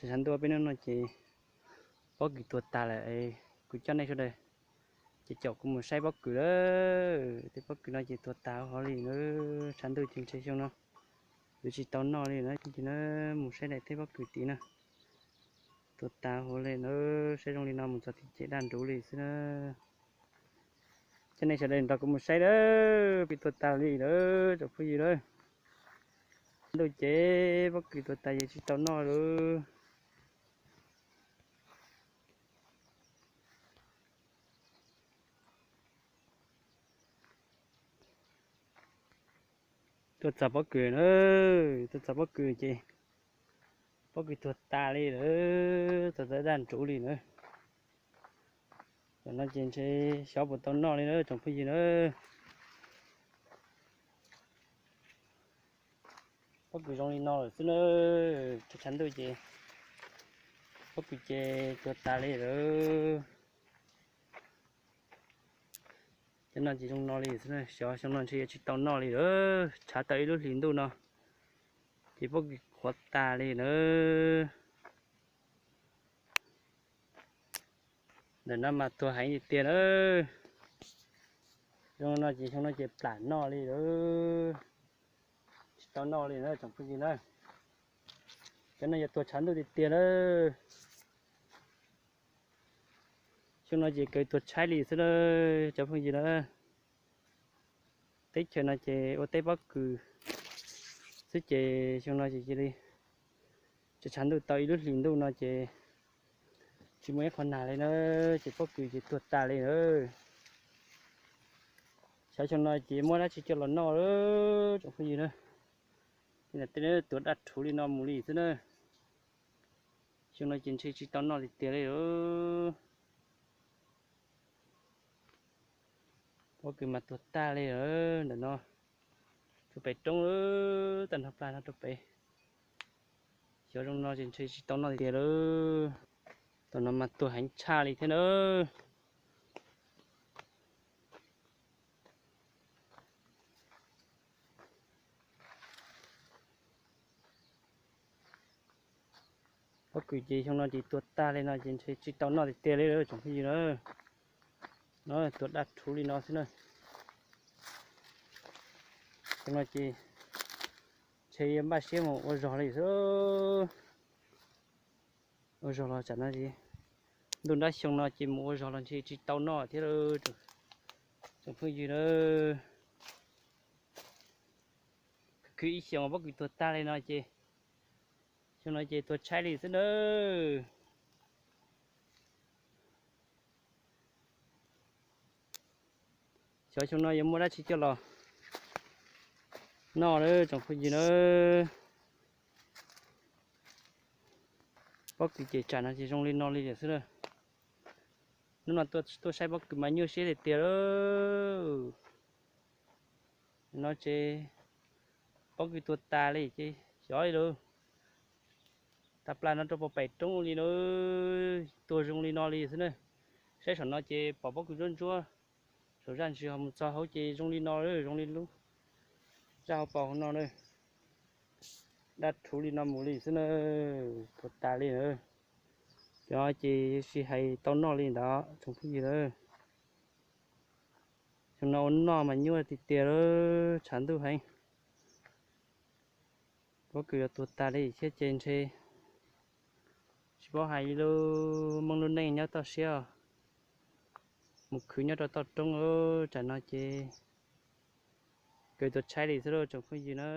Tshav ntuj peb hnub no ces pob kws tuag tas lawm, kuv coj nej sawv daws ces caum kuv mus saib pob kws lawm. Tej pob kws no ces tuag tas hov li na, tshav ntuj ces ntshe xyoo no yuav tsis tau noj li na. Ces na, mus saib daim teb pob kws tid na, tuag tas hov li na, saib zoo li no mus txog tim ces daj nruv li xwb na. Coj nej sawv daws nrog kuv mus saib lawm, pob kws tuag tas li lawm tsoom phooj ywg lawm. Tshav ntuj ces pob kws tuag tas ces tsis tau noj lawm. Tuaj txog pob kws na, tuaj txog pob kws ces pob kws tuag tas li lawm, tuag tas daj nruv li na. Tam no ces ntshe xyov puas tau noj li na tsoom phooj ywg na. Pob kws zoo li no lawm xwb na, tshav ntuj ces pob kws ces tuag tas li lawm. Cov no ces zoo no li xwb na, xyov xyoo no ntshe yuav tsis tau noj li lawm, tshav tau ib lub hlis ntuj no ces pob kws qhuav tas li na. Ntawm no mas tuag heev tiag tiag na. Zoo no ces xyoo no ces plam noj li lawm, tsis tau noj li na tsoom phooj ywg na. Cov no yog tuag tshav ntuj tiag tiag na. Xyoo no ces kawg tuag tshaib li xwb na cov phooj ywg na. Teb chaws no ces ua teb pob kws xwb ces xyoo no ces cia li tshav ntuj tau ib lub hlis ntuj no ces tsis muaj ib qho nag li na, ces pob kws ces tuag tas li na. Xyov xyoo no ces muaj dab tsi coj los noj lawm tsoom phooj ywg na. Tej no tuag daj rhuv li no mus li xwb na. Xyoo no ces ntshe tsis tau noj li tiag li lawm. Pob kws mas tuag tag li lawm ntawm no. Rau pem roob lawm, tag nrho plag no rau pem. Xyov zoo no ces ntshe tsis tau noj li tiag lawm. Tam no mas tuag heev tshaj li thiab nawb. Pob kws ces xyoo no ces tuag tag li no ces ntshe tsis tau noj tiag tiag li tsoom phooj ywg na. No tuag daj rhuv li no xwb na. Xyoo no ces ntshe yuav npaj siab mus ua zog li xwb. Ua zog los tsam no es ntuj nrab xyoo no ces mus ua zog los ntshe tsis tau noj thiab tsoom phooj ywg na. Khwv khwv ib xyoos pob kws tuag tag li no ces xyoo no ces tuag tshaib li xwb nawb. Xyov xyoo no yuav muaj dab tsi coj los noj lawm tsoom phooj ywg na. Pob kws ces tsam no ces zoo li no li lawm xwb na. Hnub no tuaj saib pob kws mas nyuaj siab tiag tiag lawm. No ces pob kws tuag tas li ces xyov li lawm. Tag plag no rau pem roob li na, tuag zoo li no li xwb na. Saib saum no ces pom pob kws ntsuab ntsuab, saum zaj ntsis ho mus txog hauv ces zoo li no, zoo li lub zaj hauv paus hauv no na. Daj rhuv li no mus li xwb na, tuag tas li na. Cov ces tsis hais tau noj li ntawd tsoom phooj ywg na. Xyoo no ua noj mas nyuaj tiag tiag lawm, tshav ntuj heev. Pob kws yuav tuag tas li thiab ces ntshe tsis paub hais li lub meej lub neej nyob toj siab os. Mus khwv nyob rau toj roob, tsam no ces kawg tuag tshaib li xwb lauj tsoom phooj ywg na.